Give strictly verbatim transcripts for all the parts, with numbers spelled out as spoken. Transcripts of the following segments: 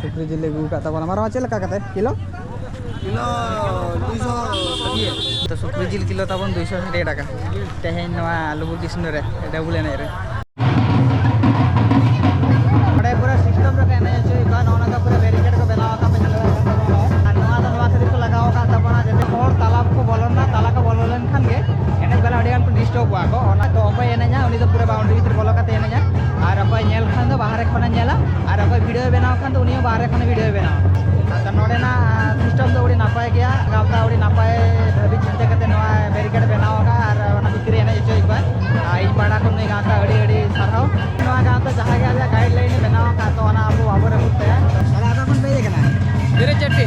ᱥᱩᱠᱨᱤ ᱡᱤᱞ ᱞᱮ ᱟᱹᱜᱩ ᱟᱠᱟᱫ ᱛᱟᱵᱚᱱᱟ᱾ ᱢᱟᱨᱣᱟ, ᱪᱮᱫ ᱞᱮᱠᱟ ᱠᱟᱛᱮ ᱠᱤᱞᱳ? ᱠᱤᱞᱳ ᱫᱩᱭᱥᱚ ᱥᱟᱴᱷᱤᱭᱮ᱾ ᱛᱚ, ᱥᱩᱠᱨᱤ ᱡᱤᱞ ᱠᱤᱞᱳ ᱛᱟᱵᱚᱱ ᱫᱩᱭᱥᱚ ᱥᱟᱴᱷᱤᱭᱮ ᱴᱟᱠᱟ᱾ ᱛᱮᱦᱮᱧ ᱱᱚᱣᱟ ᱞᱩᱜᱩ ᱠᱤᱥᱱᱚ ᱨᱮ ᱰᱟᱵᱩᱞ ᱮᱱᱮᱡ ᱨᱮ᱾ ᱱᱚᱰᱮ ᱯᱩᱨᱟᱹ system ᱨᱮᱠᱚ ᱮᱱᱮᱡ ᱦᱚᱪᱚᱭᱮᱫ ᱠᱚᱣᱟ᱾ ᱱᱚᱜᱼᱚ ᱱᱚᱝᱠᱟ ᱯᱩᱨᱟᱹ barricade ᱠᱚ ᱵᱮᱱᱟᱣ ᱟᱠᱟᱫ ᱯᱮ ᱧᱮᱞ ᱫᱟᱲᱮᱭᱟᱜ ᱠᱟᱱ ᱛᱟᱵᱚᱱᱟ᱾ ᱟᱨ ᱱᱚᱣᱟ ᱫᱚ ᱱᱚᱣᱟ ᱠᱷᱟᱹᱛᱤᱨ ᱠᱚ ᱞᱟᱜᱟᱣ ᱟᱠᱟᱫ ᱛᱟᱵᱚᱱᱟ, ᱡᱟᱛᱮ ᱦᱚᱲ ᱛᱟᱞᱟ ᱠᱚ ᱵᱚᱞᱚᱱᱟ, ᱛᱟᱞᱟ ᱠᱚ ᱵᱚᱞᱚ ᱞᱮᱱᱠᱷᱟᱱ ᱜᱮ ᱮᱱᱮᱡ ᱵᱮᱞᱟ ᱟᱹᱰᱤ ᱜᱟᱱ ᱠᱚ disturb ᱠᱚᱣᱟ ᱠᱚ᱾ ᱚᱱᱟ ᱫᱚ ᱚᱠᱚᱭ ᱮᱱᱮᱡᱟ, ᱩᱱᱤ ᱫᱚ ᱯᱩᱨᱟᱹ boundary ᱵᱷᱤᱛᱤᱨ ᱵᱚᱞᱚ ᱠᱟᱛᱮ ᱮᱱᱮᱡᱟ᱾ ᱟᱨ ᱚᱠᱚᱭ ᱧᱮᱞ ᱠᱷᱟᱱ ᱫᱚ ᱵᱟᱦᱨᱮ ᱠᱷᱚᱱᱮ ᱧᱮᱞᱟ, ᱟᱨ ᱚᱠᱚᱭ video ᱵᱮᱱᱟᱣ ᱠᱷᱟᱱ ᱫᱚ ᱩᱱᱤ ᱦᱚᱸ ᱵᱟᱦᱨᱮ ᱠᱷᱚᱱᱮ video ᱵᱮᱱᱟᱣᱟ᱾ ᱟᱫᱚ ᱱᱚᱰᱮᱱᱟᱜ system ᱫᱚ ᱟᱹᱰᱤ ᱱᱟᱯᱟᱭ ᱜᱮᱭᱟ᱾ ᱜᱟᱶᱛᱟ ᱟᱹᱰᱤ ᱱᱟᱯᱟᱭ ᱵᱷᱟᱵᱤ ᱪᱤᱱᱛᱟᱹ ᱠᱟᱛᱮ ᱱᱚᱣᱟ barricade ᱵᱮᱱᱟᱣ ᱟᱠᱟᱫᱼᱟ ᱟᱨ ᱚᱱᱟ ᱵᱷᱤᱛᱤᱨ ᱨᱮ ᱮᱱᱮᱡ ᱦᱚᱪᱚᱭᱮᱫ ᱠᱚᱣᱟ᱾ ᱟᱨ ᱤᱧ ᱯᱟᱦᱴᱟ ᱠᱷᱚᱱ ᱱᱩᱭ ᱜᱟᱶᱛᱟ ᱟᱹᱰᱤ ᱟᱹᱰᱤ ᱥᱟᱨᱦᱟᱣ᱾ ᱱᱚᱣᱟ ᱜᱟᱶᱛᱟ ᱡᱟᱦᱟᱸ ᱜᱮ ᱟᱞᱮᱭᱟᱜ guideline ᱮ ᱵᱮᱱᱟᱣ ᱟᱠᱟᱫ, ᱛᱚ ᱚᱱᱟ ᱟᱵᱚ ᱵᱟᱵᱚ ᱨᱟᱹᱯᱩᱫ ᱛᱟᱭᱟ᱾ ᱫᱟᱫᱟ, ᱚᱠᱟ ᱠᱷᱚᱱ ᱯᱮ ᱦᱮᱡ ᱟᱠᱟᱱᱟ? ᱵᱮᱨᱮ ᱪᱟᱹᱴᱤ᱾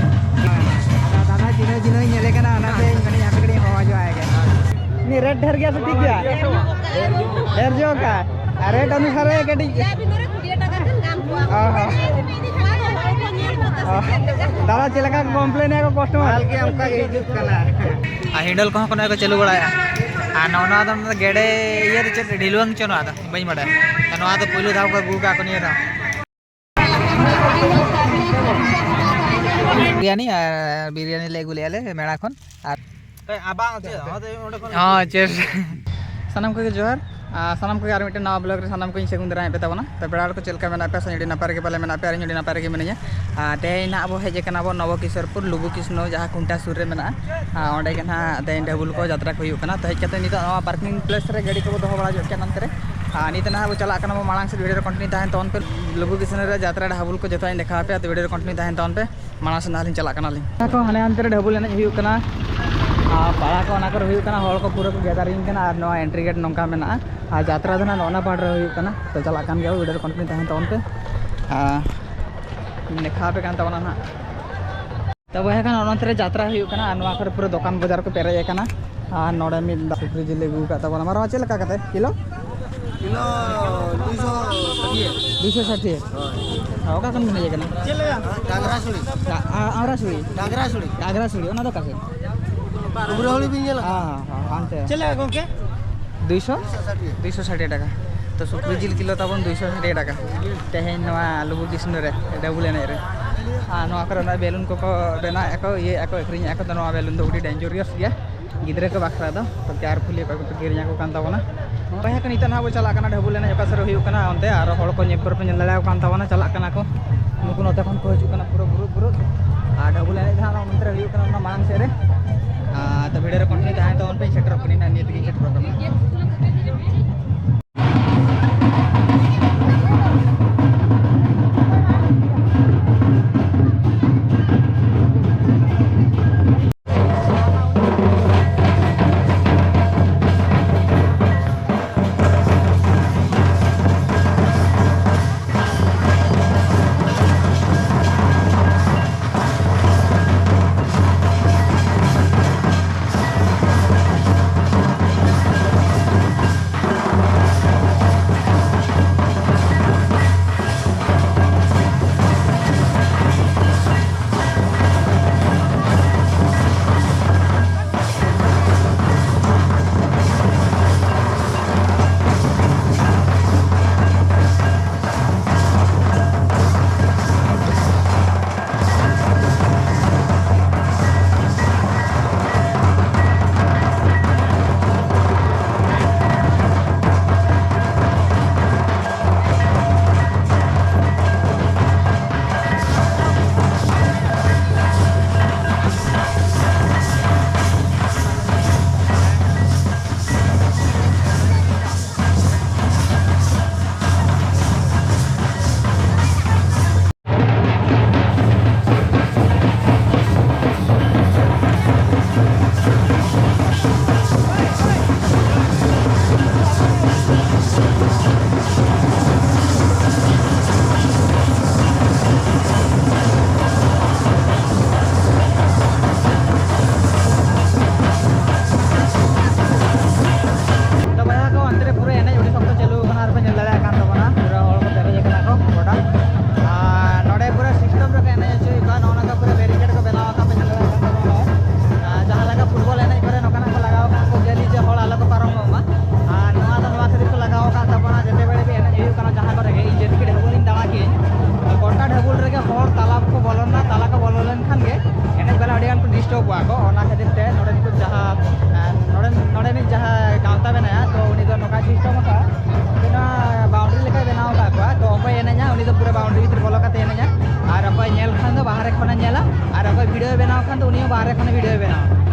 ᱫᱟᱫᱟ ᱪᱤᱱᱦᱟᱹᱣ ᱪᱤᱱᱦᱟᱹᱣ ᱤᱧ ᱧᱮᱞᱮ ᱠᱟᱱᱟ, ᱚᱱᱟᱛᱮ ᱤᱧ ᱢᱮᱱᱮᱫ ᱦᱟᱯᱮ ᱠᱟᱹᱴᱤᱡ ᱤᱧ ᱦᱚᱦᱚ ᱟᱡᱚ ᱟᱭ ᱜᱮ᱾ ᱩᱱᱤ rate ᱰᱷᱮᱨ ᱜᱮᱭᱟ ᱥᱮ ᱴᱷᱤᱠ ᱜᱮᱭᱟ? ᱰᱷᱮᱨ ᱧᱚᱜ ᱠᱟ᱾ ᱟᱨ rate ᱚᱱᱩᱥᱟᱨᱮ ᱠᱟᱹᱴᱤᱡ᱾ ᱚ ᱦᱚᱸ᱾ ᱚ᱾ ᱫᱟᱫᱟ, ᱪᱮᱫ ᱞᱮᱠᱟ ᱠᱚ complain ᱮᱫᱟ ᱠᱚ customer? ᱢᱟᱞ ᱜᱮ ᱚᱱᱠᱟ ᱜᱮ ᱦᱤᱡᱩᱜ ᱠᱟᱱᱟ᱾ ᱟᱨ handle ᱠᱚᱦᱚᱸ ᱠᱚ ᱱᱚᱜᱼᱚᱭ ᱠᱚ ᱪᱟᱹᱞᱩ ᱵᱟᱲᱟᱭᱟ᱾ ᱟᱨ ᱱᱚᱜᱼᱚ ᱱᱚᱣᱟ ᱫᱚ ᱜᱮᱰᱮ ᱤᱭᱟᱹ ᱨᱮ ᱪᱮᱫ ᱰᱷᱤᱞᱣᱟᱹᱝ ᱪᱚ ᱱᱚᱣᱟ ᱫᱚ, ᱵᱟᱹᱧ ᱵᱟᱰᱟᱭᱟ᱾ ᱱᱚᱣᱟ ᱫᱚ ᱯᱩᱭᱞᱩ ᱫᱷᱟᱣ ᱠᱚ ᱟᱹᱜᱩ ᱠᱟᱜ ᱠᱚ ᱱᱤᱭᱟᱹ ᱫᱷᱟᱣ᱾ ᱵᱤᱨᱭᱟᱱᱤ, ᱟᱨ ᱵᱤᱨᱭᱟᱱᱤ ᱞᱮ ᱟᱹᱜᱩ ᱞᱮᱜᱼᱟ ᱞᱮ ᱢᱮᱲᱟ ᱠᱷᱚᱱ᱾ ᱟᱨ ᱦᱚᱸ, cheers᱾ ᱥᱟᱱᱟᱢ ᱠᱚᱜᱮ ᱡᱚᱦᱟᱨ᱾ ᱟᱨ ᱥᱟᱱᱟᱢ ᱠᱚᱜᱮ ᱟᱨ ᱢᱤᱫᱴᱮᱱ ᱱᱟᱣᱟ vlog ᱨᱮ ᱥᱟᱱᱟᱢ ᱠᱚᱧ ᱥᱟᱹᱜᱩᱱ ᱫᱟᱨᱟᱢᱮᱫ ᱯᱮ ᱛᱟᱵᱚᱱᱟ᱾ ᱛᱚ, ᱯᱮᱲᱟ ᱦᱚᱲ ᱠᱚ ᱪᱮᱫ ᱞᱮᱠᱟ ᱢᱮᱱᱟᱜ ᱯᱮᱭᱟ? ᱥᱮ ᱟᱹᱰᱤ ᱱᱟᱯᱟᱭ ᱨᱮᱜᱮ ᱯᱟᱞᱮ ᱢᱮᱱᱟᱜ ᱯᱮᱭᱟ, ᱟᱨ ᱤᱧ ᱟᱹᱰᱤ ᱱᱟᱯᱟᱭ ᱨᱮᱜᱮ ᱢᱤᱱᱟᱹᱧᱟ᱾ ᱟᱨ ᱛᱮᱦᱮᱧ ᱱᱟᱦᱟᱜ ᱟᱵᱚ ᱦᱮᱡ ᱟᱠᱟᱱᱟ ᱵᱚᱱ ᱱᱚᱵᱚ ᱠᱤᱥᱳᱨᱯᱩᱨ ᱞᱩᱜᱩ ᱠᱤᱥᱱᱚ, ᱡᱟᱦᱟᱸ ᱠᱩᱱᱴᱟ ᱥᱩᱨ ᱨᱮ ᱢᱮᱱᱟᱜᱼᱟ᱾ ᱟᱨ ᱚᱸᱰᱮ ᱜᱮ ᱱᱟᱦᱟᱜ ᱛᱮᱦᱮᱧ ᱰᱷᱟᱹᱵᱩᱞ ᱠᱚ ᱡᱟᱛᱨᱟ ᱠᱚ ᱦᱩᱭᱩᱜ ᱠᱟᱱᱟ᱾ ᱛᱚ, ᱦᱮᱡ ᱠᱟᱛᱮ ᱱᱤᱛᱚᱜ ᱱᱚᱣᱟ parking place ᱨᱮ ᱜᱟᱹᱰᱤ ᱠᱚᱵᱚ ᱫᱚᱦᱚ ᱵᱟᱲᱟ ᱧᱚᱜ ᱠᱮᱫ ᱱᱚᱱᱛᱮ ᱨᱮ᱾ ᱟᱨ ᱱᱤᱛᱚᱜ ᱱᱟᱦᱟᱜ ᱵᱚ ᱪᱟᱞᱟᱜ ᱠᱟᱱᱟ ᱵᱚ ᱢᱟᱲᱟᱝ ᱥᱮᱫ, video ᱨᱮ continue ᱛᱟᱦᱮᱱ ᱛᱟᱵᱚᱱ ᱯᱮ᱾ ᱞᱩᱜᱩ ᱠᱤᱥᱱᱚ ᱨᱮ ᱡᱟᱛᱨᱟ ᱰᱷᱟᱹᱵᱩᱞ ᱠᱚ ᱡᱚᱛᱚᱧ ᱫᱮᱠᱷᱟᱣ ᱟᱯᱮᱭᱟ, ᱛᱚ video ᱨᱮ continue ᱛᱟᱦᱮᱱ ᱛᱟᱵᱚᱱ ᱯᱮ᱾ ᱢᱟᱲᱟᱝ ᱥᱮᱫ ᱱᱟᱦᱟᱜ ᱞᱤᱧ ᱪᱟᱞᱟᱜ ᱠᱟᱱᱟᱞᱤᱧ᱾ ᱟᱠᱚ ᱦᱟᱱᱮ ᱦᱟᱱᱛᱮ ᱨᱮ ᱰᱷᱟᱹᱵᱩᱞ ᱮᱱᱮᱡ ᱦᱩᱭᱩᱜ ᱠᱟᱱᱟ᱾ ᱟᱨ ᱯᱟᱲᱟ ᱠᱚ ᱚᱱᱟ ᱠᱚᱨᱮ ᱦᱩᱭᱩᱜ ᱠᱟᱱᱟ, ᱦᱚᱲ ᱠᱚ ᱯᱩᱨᱟᱹ ᱠᱚ gathering ᱠᱟᱱᱟ᱾ ᱟᱨ ᱱᱚᱣᱟ entry gate ᱱᱚᱝᱠᱟ ᱢᱮᱱᱟᱜᱼᱟ᱾ ᱟᱨ ᱡᱟᱛᱨᱟ ᱫᱚ ᱱᱟᱦᱟᱜ ᱱᱚᱜᱼᱚ ᱱᱟ ᱯᱟᱦᱴᱟ ᱨᱮ ᱦᱩᱭᱩᱜ ᱠᱟᱱᱟ᱾ ᱛᱚ ᱪᱟᱞᱟᱜ ᱠᱟᱱ ᱜᱮᱭᱟ, video ᱨᱮ continue ᱛᱟᱦᱮᱱ ᱛᱟᱵᱚᱱ ᱯᱮ᱾ ᱟᱨ ᱫᱮᱠᱷᱟᱣ ᱟᱯᱮ ᱠᱟᱱ ᱛᱟᱵᱚᱱᱟ ᱱᱟᱦᱟᱜ᱾ ᱛᱚ ᱵᱚᱭᱦᱟ ᱠᱷᱟᱱ, ᱱᱚᱜᱼᱚ ᱱᱚᱛᱮ ᱨᱮ ᱡᱟᱛᱨᱟ ᱦᱩᱭᱩᱜ ᱠᱟᱱᱟ ᱟᱨ ᱱᱚᱣᱟ ᱠᱚᱨᱮ ᱯᱩᱨᱟᱹ ᱫᱚᱠᱟᱱ ᱵᱟᱡᱟᱨ ᱠᱚ ᱯᱮᱨᱮᱡ ᱟᱠᱟᱱᱟ᱾ ᱟᱨ ᱱᱚᱰᱮ ᱢᱤᱫ ᱥᱩᱠᱨᱤ ᱡᱤᱞ ᱞᱮ ᱟᱹᱜᱩ ᱟᱠᱟᱫ ᱛᱟᱵᱚᱱᱟ᱾ ᱢᱟᱨᱣᱟ, ᱪᱮᱫ ᱞᱮᱠᱟ ᱠᱟᱛᱮ ᱠᱤᱞᱳ? ᱠᱤᱞᱳ ᱫᱩᱭᱥᱚ ᱥᱟᱴᱷᱤᱭᱮ᱾ ᱫᱩᱭᱥᱚ ᱥᱟᱴᱷᱤᱭᱮ? ᱦᱳᱭ᱾ ᱚᱠᱟ ᱠᱷᱚᱱ ᱵᱮᱱ ᱦᱮᱡ ᱟᱠᱟᱱᱟ? ᱪᱮᱫ ᱞᱮᱠᱟ? ᱰᱟᱝᱨᱟ ᱥᱩᱲᱤ᱾ ᱰᱟ-, ᱟ-, ᱟᱣᱲᱟ ᱥᱩᱲᱤ? ᱰᱟᱝᱨᱟ ᱥᱩᱲᱤ᱾ ᱰᱟᱝᱨᱟ ᱥᱩᱲᱤ, ᱚᱱᱟ ᱫᱚ ᱚᱠᱟ ᱥᱮᱫ? ᱩᱢᱨᱟᱹᱣᱲᱤ ᱵᱤᱱ ᱧᱮᱞ ᱟᱠᱟᱫᱟ? ᱦᱮᱸ, ᱦᱮᱸ, ᱦᱮᱸ, ᱦᱟᱱᱛᱮ᱾ ᱪᱮᱫ ᱞᱮᱠᱟ ᱜᱚᱝᱠᱮ? ᱫᱩᱭᱥᱚ? ᱫᱩᱭᱥᱚ ᱥᱟᱴᱷᱤᱭᱮ᱾ ᱫᱩᱭᱥᱚ ᱥᱟᱴᱷᱤᱭᱮ ᱴᱟᱠᱟ᱾ ᱛᱚ ᱥᱩᱠᱨᱤ ᱡᱤᱞ ᱠᱤᱞᱳ ᱛᱟᱵᱚᱱ ᱫᱩᱭᱥᱚ ᱥᱟᱴ ᱴᱟᱠᱟ ᱛᱮᱦᱮᱧ ᱱᱚᱣᱟ ᱞᱩᱜᱩ ᱠᱨᱤᱥᱱᱚ ᱨᱮ ᱰᱟᱹᱵᱩᱞ ᱮᱱᱮᱡ ᱨᱮ᱾ ᱟᱨ ᱱᱚᱣᱟ ᱠᱚᱨᱮ ᱱᱚᱜᱼᱚᱭ ᱵᱮᱞᱩᱱ ᱠᱚᱠᱚ ᱵᱮᱱᱟᱣᱮᱫᱼᱟ ᱠᱚ, ᱤᱭᱟᱹᱭᱮᱫᱼᱟ ᱠᱚ, ᱟᱹᱠᱷᱨᱤᱧᱮᱫᱼᱟ ᱠᱚ᱾ ᱛᱚ ᱱᱚᱣᱟ ᱵᱮᱞᱩᱱ ᱫᱚ ᱟᱹᱰᱤ dangerous ᱜᱮᱭᱟ ᱜᱤᱫᱽᱨᱟᱹ ᱠᱚ ᱵᱟᱠᱷᱨᱟ ᱫᱚ᱾ ᱛᱚ carefully ᱚᱠᱚᱭ ᱠᱚᱯᱮ ᱠᱤᱨᱤᱧ ᱟᱠᱚ ᱠᱟᱱ ᱛᱟᱵᱚᱱᱟ᱾ ᱵᱚᱭᱦᱟ ᱠᱚ, ᱱᱤᱛᱚᱜ ᱱᱟᱦᱟᱜ ᱵᱚ ᱪᱟᱞᱟᱜ ᱠᱟᱱᱟ ᱰᱷᱟᱹᱵᱩᱞ ᱮᱱᱮᱡ ᱚᱠᱟ ᱥᱮᱫ ᱨᱮ ᱦᱩᱭᱩᱜ ᱠᱟᱱᱟ ᱚᱱᱛᱮ, ᱟᱨ ᱦᱚᱲ ᱠᱚ ᱧᱮᱞ ᱯᱚᱨ ᱯᱮ ᱧᱮᱞ ᱫᱟᱲᱮᱭᱟᱠᱚ ᱠᱟᱱ ᱛᱟᱵᱚᱱᱟ, ᱪᱟᱞᱟᱜ ᱠᱟᱱᱟ ᱠᱚ᱾ ᱱᱩᱠᱩ ᱱᱚᱛᱮ ᱠᱷᱚᱱ ᱠᱚ ᱦᱤᱡᱩᱜ ᱠᱟᱱᱟ ᱯᱩᱨᱟᱹ ᱵᱩᱨᱩᱫ ᱵᱩᱨᱩᱫ᱾ ᱟᱨ ᱰᱷᱟᱹᱵᱩᱞ ᱮᱱᱮᱡ ᱫᱚ ᱦᱟᱸᱜ ᱱᱚᱜᱼᱚ ᱱᱚᱱᱛᱮ ᱨᱮ ᱦᱩᱭᱩᱜ ᱠᱟᱱᱟ, ᱚᱱᱟ ᱢᱟᱲᱟᱝ ᱥᱮᱫ ᱨᱮ᱾ ᱟᱨ ᱛᱚ video ᱨᱮ continue ᱛᱟᱦᱮᱱ ᱛᱟᱵᱚᱱ ᱯᱮ, ᱤᱧ ᱥᱮᱴᱮᱨᱚᱜ ᱠᱟᱹᱱᱟᱹᱧ ᱱᱟᱦᱟᱜ, ᱱᱤᱭᱟᱹ ᱛᱮᱜᱮᱧ ᱥᱮᱴᱮᱨᱚᱜ ᱠᱟᱱᱟ᱾ ᱵᱷᱤᱰᱤᱭᱳ ᱵᱮᱱᱟᱣ ᱠᱷᱟᱱ ᱫᱚ ᱩᱱᱤ ᱦᱚᱸ ᱵᱟᱦᱨᱮ ᱠᱷᱚᱱᱮ ᱵᱷᱤᱰᱤᱭᱳ ᱵᱮᱱᱟᱣᱟ᱾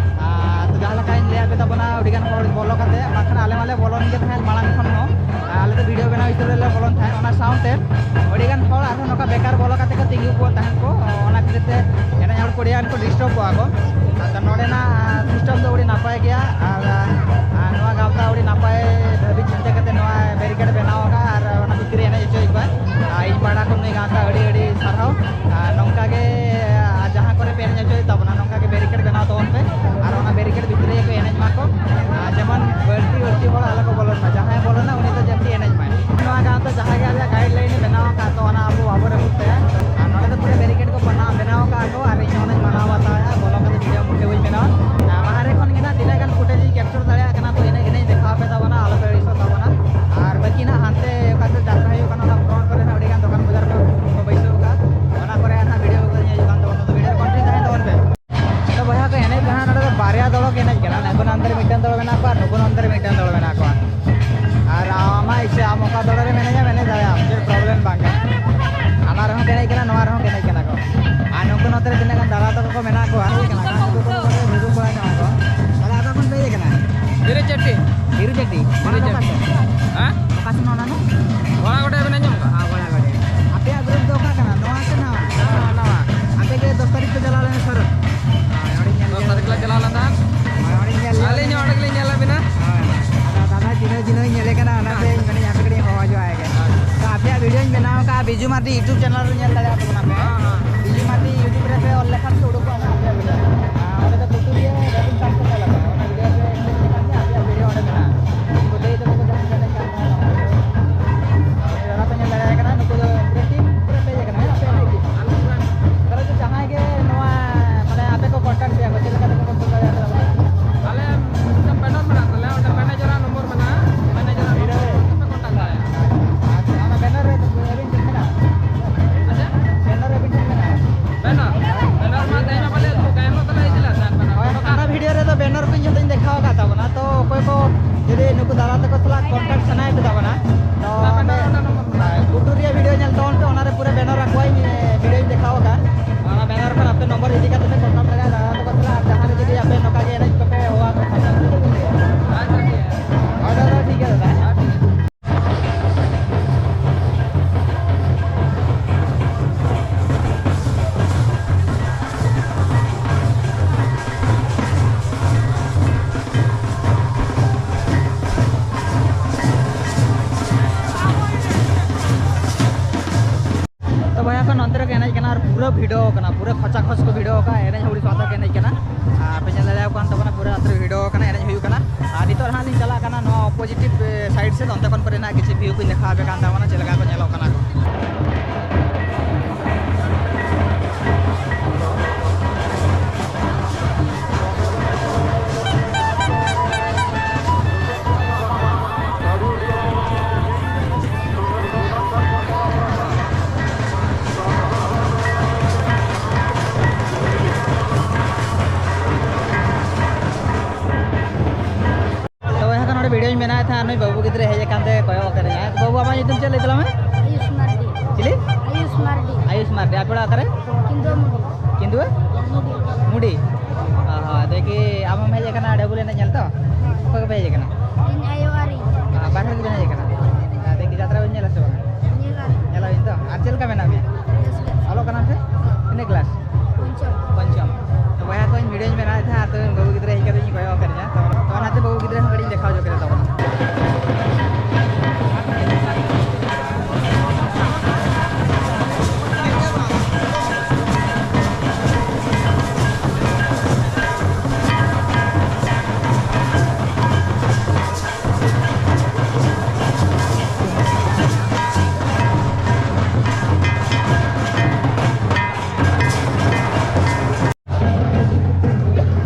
ᱟᱨ ᱛᱚ ᱡᱟᱦᱟᱸ ᱞᱮᱠᱟᱧ ᱞᱟᱹᱭᱟᱫ ᱯᱮ ᱛᱟᱵᱚᱱᱟ, ᱟᱹᱰᱤᱜᱟᱱ ᱦᱚᱲ ᱵᱚᱞᱚ ᱠᱟᱛᱮ, ᱵᱟᱠᱷᱟᱱ ᱟᱞᱮ ᱢᱟᱞᱮ ᱵᱚᱞᱚᱱ ᱜᱮ ᱛᱟᱦᱮᱸᱫ ᱢᱟᱲᱟᱝ ᱠᱷᱚᱱ ᱦᱚᱸ᱾ ᱟᱨ ᱟᱞᱮ ᱫᱚ ᱵᱷᱤᱰᱤᱭᱳ ᱵᱮᱱᱟᱣ ᱦᱤᱥᱟᱹᱵ ᱨᱮᱞᱮ ᱵᱚᱞᱚᱱ ᱛᱟᱦᱮᱸᱫ᱾ ᱚᱱᱟ ᱥᱟᱶᱛᱮ ᱟᱹᱰᱤᱜᱟᱱ ᱦᱚᱲ ᱟᱨᱦᱚᱸ ᱱᱚᱝᱠᱟ ᱵᱮᱠᱟᱨ ᱵᱚᱞᱚ ᱠᱟᱛᱮ ᱠᱚ ᱛᱤᱸᱜᱩ ᱠᱚ ᱛᱟᱦᱮᱸᱫ ᱠᱚ, ᱚᱱᱟ ᱠᱷᱟᱹᱛᱤᱨ ᱛᱮ ᱮᱱᱮᱡ ᱦᱚᱲ ᱠᱚ ᱟᱹᱰᱤᱜᱟᱱ ᱠᱚ ᱰᱤᱥᱴᱟᱵᱚᱜᱼᱟ ᱠᱚ᱾ ᱟᱫᱚ ᱱᱚᱰᱮᱱᱟᱜ ᱥᱤᱥᱴᱮᱢ ᱫᱚ ᱟᱹᱰᱤ ᱱᱟᱯᱟᱭ ᱜᱮᱭᱟ᱾ ᱟᱨ, ᱟᱨ ᱱᱚᱣᱟ ᱜᱟᱶᱛᱟ ᱟᱹᱰᱤ ᱱᱟᱯᱟᱭ ᱵᱷᱟᱹᱵᱤ ᱪᱤᱱᱛᱟᱹ ᱠᱟᱛᱮ ᱱᱚᱣᱟ ᱵᱮᱨᱤᱠᱮᱰ ᱵᱮᱱᱟᱣ ᱟᱠᱟᱫᱼᱟ ᱟᱨ ᱚᱱᱟ ᱵᱷᱤᱛᱤᱨ ᱨᱮ ᱮᱱᱮᱡ ᱦᱚᱪᱚᱭᱮᱫ ᱠᱚᱣᱟ᱾ ᱟᱨ ᱤᱧ ᱯᱟᱦᱴᱟ ᱠᱷᱚᱱ ᱱᱩᱭ ᱜᱟᱶᱛᱟ ᱟᱹᱰᱤ ᱟᱹᱰᱤ ᱥᱟᱨᱦᱟᱣ᱾ ᱟᱨ ᱱᱚᱝᱠᱟ ᱜᱮ, ᱟᱨ ᱡᱟᱦᱟᱸ ᱠᱚᱨᱮ ᱯᱮ ᱮᱱᱮᱡ ᱦᱚᱪᱚᱭᱮᱫ ᱛᱟᱵᱚᱱᱟ, ᱱᱚᱝᱠᱟ ᱜᱮ ᱵᱮᱨᱤᱠᱮᱰ ᱵᱮᱱᱟᱣ ᱛᱟᱵᱚᱱ ᱯᱮ᱾ ᱟᱨ ᱚᱱᱟ ᱵᱮᱨᱤᱠᱮᱰ ᱵᱷᱤᱛᱨᱤ ᱨᱮᱜᱮ ᱠᱚ ᱮᱱᱮᱡ ᱢᱟ ᱠᱚ᱾ ᱟᱨ ᱡᱮᱢᱚᱱ ᱵᱟᱹᱲᱛᱤ ᱵᱟᱹᱲᱛᱤ ᱦᱚᱲ ᱟᱞᱚ ᱠᱚ ᱵᱚᱞᱚᱱ ᱢᱟ, ᱡᱟᱦᱟᱸᱭ ᱵᱚᱞᱚᱱᱟ ᱩᱱᱤ ᱫᱚ ᱡᱟᱹᱥᱛᱤ ᱮᱱᱮᱡ ᱢᱟᱭ᱾ ᱱᱚᱣᱟ ᱜᱟᱶᱛᱟ ᱡᱟᱦᱟᱸ ᱜᱮ ᱟᱞᱮᱭᱟᱜ ᱜᱟᱭᱤᱰ ᱞᱟᱭᱤᱱ ᱮ ᱵᱮᱱᱟᱣ ᱟᱠᱟᱫ, ᱛᱚ ᱚᱱᱟ ᱟᱵᱚ ᱵᱟᱵᱚ ᱨᱟᱹᱯᱩᱫ ᱛᱟᱭᱟ᱾ ᱟᱨ ᱱᱚᱰᱮ ᱫᱚ ᱯᱩᱨᱟᱹ ᱵᱮᱨᱤᱠᱮᱰ ᱠᱚ ᱵᱮᱱᱟᱣ, ᱵᱮᱱᱟᱣ ᱟᱠᱟᱫ ᱠᱚ, ᱟᱨ ᱤᱧ ᱦᱚᱸ ᱚᱱᱟᱧ ᱢᱟᱱᱟᱣ ᱵᱟᱛᱟᱣᱮᱫᱼᱟ, ᱵᱚᱞᱚ ᱠᱟᱛᱮ ᱵᱷᱤᱰᱤᱭᱳ ᱢᱩᱴᱷᱟᱹᱱ ᱵᱟᱹᱧ ᱵᱮᱱᱟᱣᱟ᱾ ᱟᱨ ᱵᱟᱦᱨᱮ ᱠᱷᱚᱱ ᱜᱮ ᱱᱟᱜ ᱛᱤᱱᱟᱹᱜ ᱜᱟᱱ ᱯᱷᱩᱴᱮᱡᱽ ᱤᱧ ᱠᱮᱯᱪᱟᱨ ᱫᱟᱲᱮᱭᱟᱜ ᱠᱟᱱᱟ, ᱛᱚ ᱤᱱᱟᱹᱜ ᱜᱮ ᱱᱟᱜ ᱤᱧ ᱫᱮᱠᱷᱟᱣ ᱟᱯᱮ ᱛᱟᱵᱚᱱᱟ, ᱟᱞᱚ ᱯᱮ ᱟᱹᱲᱤᱥᱚᱜ ᱛᱟᱵᱚᱱᱟ᱾ ᱟᱨ ᱵᱟᱹᱠᱤ ᱱᱟᱜ ᱦᱟᱱᱛᱮ ᱚᱠᱟ ᱥᱮᱫ ᱡᱟᱛᱨᱟ ᱦᱩᱭᱩᱜ ᱠᱟᱱᱟ, ᱚᱱᱟ ᱯᱷᱨᱚᱱᱴ ᱠᱚᱨᱮ ᱱᱟᱜ ᱟᱹᱰᱤ ᱜᱟᱱ ᱫᱚᱠᱟᱱ ᱵᱟᱡᱟᱨ ᱠᱚ ᱠᱚ ᱵᱟᱹᱭᱥᱟᱹᱣ ᱟᱠᱟᱫ, ᱚᱱᱟ ᱠᱚᱨᱮ ᱱᱟᱜ ᱵᱷᱤᱰᱤᱭᱳ ᱠᱚ ᱧᱮᱞ ᱦᱩᱭᱩᱜ ᱠᱟᱱ ᱛᱟᱵᱚᱱᱟ, ᱛᱚ ᱵᱷᱤᱰᱤᱭᱳ ᱨᱮ ᱠᱚᱱᱴᱤᱱᱤᱭᱩ ᱛᱟᱦᱮᱱ ᱛᱟᱵᱚᱱ ᱯᱮ᱾ ᱛᱚ ᱵᱚᱭᱦᱟ ᱠᱚ ᱮᱱᱮᱡ ᱠᱟᱱᱟ, ᱱᱚᱰᱮ ᱫᱚ ᱵᱟᱨᱭᱟ ᱫᱚᱞ ᱠᱚ ᱮᱱᱮᱡ ᱠᱟᱱᱟ, ᱱᱩᱠᱩ ᱱᱚᱱᱛᱮ ᱨᱮ ᱢᱤᱫᱴᱟᱝ ᱫᱚᱞ ᱢᱮᱱᱟᱜ ᱠᱚᱣᱟ, ᱱᱩᱠᱩ ᱱᱚᱱᱛᱮ ᱨᱮ ᱢᱤᱫᱴᱟᱝ ᱫᱚᱞ ᱢᱮᱱᱟᱜ ᱠᱚᱣᱟ᱾ ᱟᱨ ᱟᱢᱟᱜ ᱤᱪᱪᱷᱟᱹ, ᱟᱢ ᱚᱠᱟ ᱫᱚᱞ ᱨᱮᱢ ᱮᱱᱮᱡᱟ, ᱮᱱᱮᱡ ᱫᱟᱲᱮᱭᱟᱜᱼᱟᱢ, ᱪᱮᱫ ᱯᱨᱚᱵᱞᱮᱢ ᱵᱟᱝ ᱠᱟᱱᱟ᱾ ᱦᱟᱱᱟ ᱨᱮᱦᱚᱸ ᱠᱚ ᱮᱱᱮᱡ ᱠᱟᱱᱟ, ᱱᱚᱣᱟ ᱨᱮᱦᱚᱸ ᱠᱚ ᱮᱱᱮᱡ ᱠᱟᱱᱟ ᱠᱚ᱾ ᱟᱨ ᱱᱩᱠᱩ ᱱᱚᱛᱮ ᱨᱮ ᱛᱤᱱᱟᱹᱜ ᱜᱟᱱ ᱫᱟᱫᱟ ᱛᱟᱠᱚ ᱠᱚ ᱢᱮᱱᱟᱜ ᱠᱚᱣᱟ, ᱦᱮᱡ ᱠᱟᱱᱟ ᱠᱚ, ᱩᱱᱠᱩ ᱠᱚ ᱱᱚᱛᱮ ᱨᱮ ᱨᱩᱨᱩ ᱵᱟᱲᱟ ᱧᱚᱜ ᱟᱠᱚ᱾ ᱛᱟᱦᱞᱮ ᱟᱯᱮ ᱠᱷᱚᱱ ᱯᱮ ᱦᱮᱡ ᱟᱠᱟᱱᱟ? ᱜᱤᱨᱤ ᱪᱟᱹᱴᱤ᱾ ᱚᱱᱟ ᱫᱚ ᱚᱠᱟ ᱥᱮᱫ? ᱦᱮᱸ? ᱚᱠᱟ ᱥᱮᱫ ᱚᱱᱟ ᱫᱚ? ᱜᱚᱲᱟ ᱜᱚᱰᱮ ᱵᱮᱱ ᱟᱸᱡᱚᱢ ᱟᱠᱟᱫᱟ? ᱦᱮᱸ, ᱜᱚᱲᱟ ᱜᱚᱰᱮ᱾ ᱟᱯᱮᱭᱟᱜ ᱜᱨᱩᱯ ᱫᱚ ᱚᱠᱟ ᱠᱟᱱᱟ? ᱱᱚᱣᱟ ᱥᱮ ᱱᱟᱣᱟ? ᱱᱟᱣᱟ, ᱱᱟᱣᱟ᱾ ᱟᱯᱮ ᱜᱮ ᱫᱚᱥ ᱛᱟᱹᱨᱤᱠᱷ ᱯᱮ ᱪᱟᱞᱟᱣ ᱞᱮᱱᱟ ᱥᱟᱹᱨᱟᱹ? ᱦᱳᱭ, ᱚᱸᱰᱮᱧ ᱧᱮᱞ ᱫᱚᱥ ᱛᱟᱹᱨᱤᱠᱷ ᱞᱮ ᱪᱟᱞᱟᱣ ᱞᱮᱱ ᱛᱟᱦᱮᱸᱫ᱾ ᱦᱳᱭ, ᱚᱸᱰᱮᱧ ᱧᱮᱞ ᱞᱮᱫ ᱟᱹᱞᱤᱧ ᱦᱚᱸ ᱵᱤᱱᱟ᱾ ᱚᱸᱰᱮ ᱜᱮᱞᱤᱧ ᱧᱮᱞᱮᱫ ᱵᱤᱱᱟ᱾ ᱦᱳᱭ᱾ ᱟᱫᱚ ᱫᱟᱫᱟ ᱪᱤᱱᱦᱟᱹᱣ ᱪᱤᱱᱦᱟᱹᱣ ᱤᱧ ᱧᱮᱞᱮ ᱠᱟᱱᱟ, ᱚᱱᱟᱛᱮ ᱟᱪᱪᱷᱟ᱾ ᱢᱮᱱᱮᱫ ᱦᱟᱯᱮ ᱠᱟᱹᱴᱤᱡ ᱤᱧ ᱦᱚᱦᱚ ᱡᱚᱜ ᱟᱭ ᱜᱮ᱾ ᱟᱪᱪᱷᱟ᱾ ᱛᱚ ᱟᱯᱮᱭᱟᱜ ᱵᱷᱤᱰᱤᱭᱳᱧ ᱵᱮᱱᱟᱣ ᱟᱠᱟᱫᱼᱟ, ᱵᱤᱡᱩ ᱢᱟᱨᱰᱤ YouTube ᱪᱮᱱᱮᱞ ᱨᱮ ᱧᱮᱞ ᱫᱟᱲᱮᱭᱟᱜ ᱛᱟᱵᱚᱱᱟ ᱯᱮ᱾ ᱦᱮᱸ, ᱦᱮᱸ᱾ ᱵᱤᱡᱩ ᱢᱟᱨᱰᱤ YouTube ᱨᱮ ᱯᱮ ᱚᱞ ᱞᱮᱠᱷᱟᱱ ᱜᱮ ᱩᱰᱩᱠᱚᱜᱼᱟ ᱱᱟᱦᱟᱜ ᱟᱯᱮᱭᱟᱜ ᱵᱷᱤᱰᱤᱭᱳ᱾ ᱟᱨ ᱚᱸᱰᱮ ᱫᱚ ᱠᱩᱴᱩᱨᱤᱭᱟᱹ ᱨᱮᱵᱤᱱ ᱥᱟᱨᱪ ᱠᱟᱛᱮ ᱧᱮᱞ ᱟᱯᱮ᱾ ᱚᱱᱟ ᱵᱷᱤᱰᱤᱭᱳ ᱯᱮ ᱠᱞᱤᱠ ᱞᱮᱠᱷᱟᱱ ᱜᱮ ᱟᱯᱮᱭᱟᱜ ᱵᱷᱤᱰᱤᱭᱳ ᱚᱸᱰᱮ ᱢᱮᱱᱟᱜᱼᱟ᱾ ᱩᱱᱠᱩ ᱫᱟᱹᱭ ᱛᱟᱠᱚ ᱠᱚ ᱡᱟᱦᱟᱸᱭ ᱠᱚ ᱮᱱᱮᱡ ᱠᱟᱱ ᱛᱟᱦᱮᱸᱱᱟ, ᱩᱱᱠᱩ ᱫᱟᱫᱟ ᱯᱮ ᱧᱮᱞ ᱫᱟᱲᱮᱭᱟᱭ ᱠᱟᱱᱟ, ᱱᱩᱠᱩ ᱫᱚ ᱯᱩᱨᱟᱹ ᱴᱤᱢ ᱯᱩᱨᱟᱹ ᱯᱮᱡᱽ ᱠᱟᱱᱟ, ᱦᱮᱸ, ᱟᱯᱮᱭᱟᱜ ᱴᱤᱢ᱾ ᱛᱟᱦᱚᱞᱮ ᱫᱚ ᱡᱟᱦᱟᱸᱭ ᱜᱮ ᱱᱚᱣᱟ, ᱢᱟᱱᱮ, ᱟᱯᱮ ᱠᱚ ᱠᱚᱱᱴᱟᱠᱴ ᱯᱮᱭᱟ ᱠᱚ, ᱪᱮᱫ ᱞᱮᱠᱟ ᱛᱮᱠᱚ ᱠᱚᱱᱴᱟᱠᱴ ᱫᱟᱲᱮᱭᱟᱜᱼᱟ ᱯᱮ? ᱟᱞᱮ ᱢᱤᱫᱴᱟᱝ ᱵᱮᱱᱟᱨ ᱢᱮᱱᱟᱜ ᱛᱟᱞᱮᱭᱟ, ᱚᱸᱰᱮ ᱢᱮᱱᱮᱡᱟᱨᱟᱜ ᱱᱚᱢᱵᱚᱨ ᱢᱮᱱᱟᱜᱼᱟ, ᱢᱮᱱᱮᱡᱟᱨᱟᱜ ᱱᱚᱢᱵᱚᱨ ᱯᱮ ᱠᱚᱱᱴᱟᱠᱴ ᱫᱟᱲᱮᱭᱟᱜᱼᱟ᱾ ᱟᱪᱪᱷᱟ, ᱚᱱᱟ ᱵᱮᱱᱟᱨ ᱨᱮ ᱟᱹᱵᱤᱱ ᱴᱷᱮᱱ ᱢᱮᱱᱟᱜᱼᱟ? ᱟᱪᱪᱷᱟ? ᱵᱮᱱᱟᱨ ᱟᱹᱵᱤᱱ ᱴᱷᱮᱱ ᱢᱮᱱᱟᱜᱼᱟ? ᱵᱮᱱᱟᱨ? ᱵᱮᱱᱟᱨ ᱢᱟ ᱛᱮᱦᱮᱧ ᱢᱟ ᱵᱟᱞᱮ ᱟᱹᱜᱩ ᱠᱟᱜᱼᱟ, ᱮᱱᱦᱤᱞᱳᱜ ᱛᱟᱞᱮ ᱤᱫᱤ ᱞᱮᱫ ᱛᱟᱦᱮᱸᱫ ᱵᱮᱱᱟᱨ᱾ ᱦᱳᱭ, ᱦᱟᱱᱟ ᱵᱷᱤᱰᱤᱭᱳ ᱨᱮᱫᱚ ᱵᱮᱱᱟᱨ ᱠᱚᱧ ᱡᱷᱚᱛᱚᱧ ᱫᱮᱠᱷᱟᱣ ᱟᱠᱟᱫ ᱛᱟᱵᱚᱱᱟ, ᱛᱚ ᱚᱠᱚᱭ ᱠᱚ ᱡᱩᱫᱤ ᱱᱩᱠᱩ ᱫᱟᱫᱟ ᱛᱟᱠᱚ ᱥᱟᱞᱟᱜ ᱠᱚᱱᱴᱟᱠᱴ ᱥᱟᱱᱟᱭᱮᱫ ᱯᱮ ᱛᱟᱵᱚᱱᱟ, ᱛᱚ ᱚᱱᱟ ᱵᱮᱱᱟᱨ ᱚᱸᱰᱮ ᱱᱚᱢᱵᱚᱨ ᱢᱮᱱᱟᱜᱼᱟ᱾ ᱜᱩᱴᱩᱨᱤᱭᱟᱹ ᱵᱷᱤᱰᱤᱭᱳ ᱧᱮᱞ ᱛᱟᱵᱚᱱ ᱯᱮ, ᱚᱱᱟᱨᱮ ᱯᱩᱨᱟᱹ ᱵᱮᱱᱟᱨ ᱟᱠᱚᱣᱟᱧ, ᱮ, ᱵᱷᱤᱰᱤᱭᱳᱧ ᱫᱮᱠᱷᱟᱣ ᱟᱠᱟᱫ᱾ ᱚᱱᱟ ᱵᱮᱱᱟᱨ ᱠᱷᱚᱱ ᱟᱯᱮ ᱱᱚᱢᱵᱚᱨ ᱤᱫᱤ ᱠᱟᱛᱮ ᱯᱮ ᱮᱱᱮᱡ ᱠᱟᱱᱟ ᱟᱨ ᱯᱩᱨᱟᱹ ᱵᱷᱤᱲ ᱟᱠᱟᱱᱟ, ᱯᱩᱨᱟᱹ ᱠᱷᱚᱪᱟ ᱠᱷᱚᱪ ᱠᱚ ᱵᱷᱤᱲ ᱟᱠᱟᱱᱟ᱾ ᱮᱱᱮᱡ ᱦᱚᱸ ᱟᱹᱰᱤ ᱥᱟᱶᱛᱟ ᱠᱚ ᱮᱱᱮᱡ ᱠᱟᱱᱟ᱾ ᱟᱨ ᱯᱮ ᱧᱮᱞ ᱫᱟᱲᱮᱭᱟᱠᱚ ᱠᱟᱱ ᱛᱟᱵᱚᱱᱟ, ᱯᱩᱨᱟᱹ ᱟᱛᱳ ᱨᱮ ᱵᱷᱤᱲ ᱟᱠᱟᱱᱟ, ᱮᱱᱮᱡ ᱦᱩᱭᱩᱜ ᱠᱟᱱᱟ᱾ ᱟᱨ ᱱᱤᱛᱚᱜ ᱦᱟᱸᱜ ᱞᱤᱧ ᱪᱟᱞᱟᱜ ᱠᱟᱱᱟ ᱱᱚᱣᱟ ᱚᱯᱳᱡᱤᱴᱤᱵᱷ ᱥᱟᱭᱤᱰ ᱥᱮᱫ, ᱚᱱᱛᱮ ᱠᱷᱚᱱ ᱯᱚᱨᱮ ᱱᱟᱜ ᱠᱤᱪᱷᱩ ᱵᱷᱤᱭᱩ ᱠᱚᱧ ᱫᱮᱠᱷᱟᱣ ᱟᱯᱮ ᱠᱟᱱ ᱛᱟᱵᱚᱱᱟ, ᱪᱮᱫ ᱞᱮᱠᱟ ᱠᱚ ᱧᱮᱞᱚᱜ ᱠᱟᱱᱟ ᱠᱚ᱾ ᱛᱚ ᱵᱚᱭᱦᱟ ᱠᱚ, ᱱᱚᱰᱮ ᱵᱷᱤᱰᱤᱭᱳᱧ ᱵᱮᱱᱟᱣᱮᱫ ᱛᱟᱦᱮᱸᱫ, ᱱᱩᱭ ᱵᱟᱹᱵᱩ ᱜᱤᱫᱽᱨᱟᱹ ᱦᱮᱡ ᱟᱠᱟᱱ ᱛᱮ ᱠᱚᱭᱚᱜ ᱟᱠᱟᱫᱤᱧᱟ᱾ ᱵᱟᱹᱵᱩ, ᱟᱢᱟᱜ ᱧᱩᱛᱩᱢ ᱪᱮᱫ ᱞᱟᱹᱭ ᱛᱟᱞᱟᱝ ᱢᱮ? ᱟᱭᱩᱥ ᱢᱟᱨᱰᱤ᱾ ᱪᱤᱞᱤ? ᱟᱭᱩᱥ ᱢᱟᱨᱰᱤ᱾ ᱟᱭᱩᱥ ᱢᱟᱨᱰᱤ᱾ ᱟᱯᱮ ᱚᱲᱟᱜ ᱚᱠᱟᱨᱮ? ᱠᱤᱱᱫᱩᱣᱟ ᱢᱩᱰᱤ᱾ ᱠᱤᱱᱫᱩᱣᱟ? ᱢᱩᱰᱤ᱾ ᱢᱩᱰᱤ? ᱚ ᱦᱚᱸ, ᱟᱫᱚ ᱠᱤ ᱟᱢ ᱦᱚᱸᱢ ᱦᱮᱡ ᱟᱠᱟᱱᱟ ᱰᱟᱵᱩᱞ ᱮᱱᱮᱡ ᱧᱮᱞ ᱛᱚ? ᱦᱮᱸ᱾ ᱚᱠᱚᱭ ᱠᱚᱯᱮ ᱦᱮᱡ ᱟᱠᱟᱱᱟ? ᱤᱧ ᱟᱭᱳ ᱟᱨ ᱤᱧ᱾ ᱟᱨ ᱵᱟᱨ ᱦᱚᱲ ᱜᱮᱵᱮᱱ ᱦᱮᱡ ᱟᱠᱟᱱᱟ? ᱟᱨ ᱫᱮᱠᱷᱤ, ᱡᱟᱛᱨᱟ ᱵᱮᱱ ᱧᱮᱞᱟ ᱥᱮ ᱵᱟᱝᱟ? ᱧᱮᱞᱟ᱾ ᱧᱮᱞᱟᱵᱤᱱ ᱛᱚ? ᱟᱨ ᱪᱮᱫ ᱞᱮᱠᱟ ᱢᱮᱱᱟᱜ ᱢᱮᱭᱟ? ᱵᱮᱥ ᱜᱮ᱾ ᱚᱞᱚᱜ ᱠᱟᱱᱟᱢ ᱥᱮ? ᱦᱮᱸ᱾ ᱛᱤᱱᱟᱹᱜ ᱠᱞᱟᱥ? ᱯᱚᱧᱪᱚᱢ᱾ ᱯᱚᱧᱪᱚᱢ᱾ ᱛᱚ ᱵᱚᱭᱦᱟ ᱠᱚᱧ ᱵᱷᱤᱰᱤᱭᱳᱧ ᱵᱮᱱᱟᱣᱮᱫ ᱛᱟᱦᱮᱸᱫ, ᱟᱫᱚ ᱵᱟᱹᱵᱩ ᱜᱤᱫᱽᱨᱟᱹ ᱦᱮᱡ ᱠᱟᱛᱮ ᱤᱧ ᱠᱚᱭᱚᱜ ᱟᱠᱟᱫᱤᱧᱟ᱾ ᱛᱚ, ᱛᱚ ᱚᱱᱟᱛᱮ ᱵᱟᱹᱵᱩ ᱜᱤᱫᱽᱨᱟᱹ ᱦᱚᱸ ᱠᱟᱹᱴᱤᱡ ᱤᱧ ᱫᱮᱠᱷᱟᱣ ᱦᱚᱪᱚ ᱠᱮᱫᱟ ᱛᱟᱵᱚᱱᱟ᱾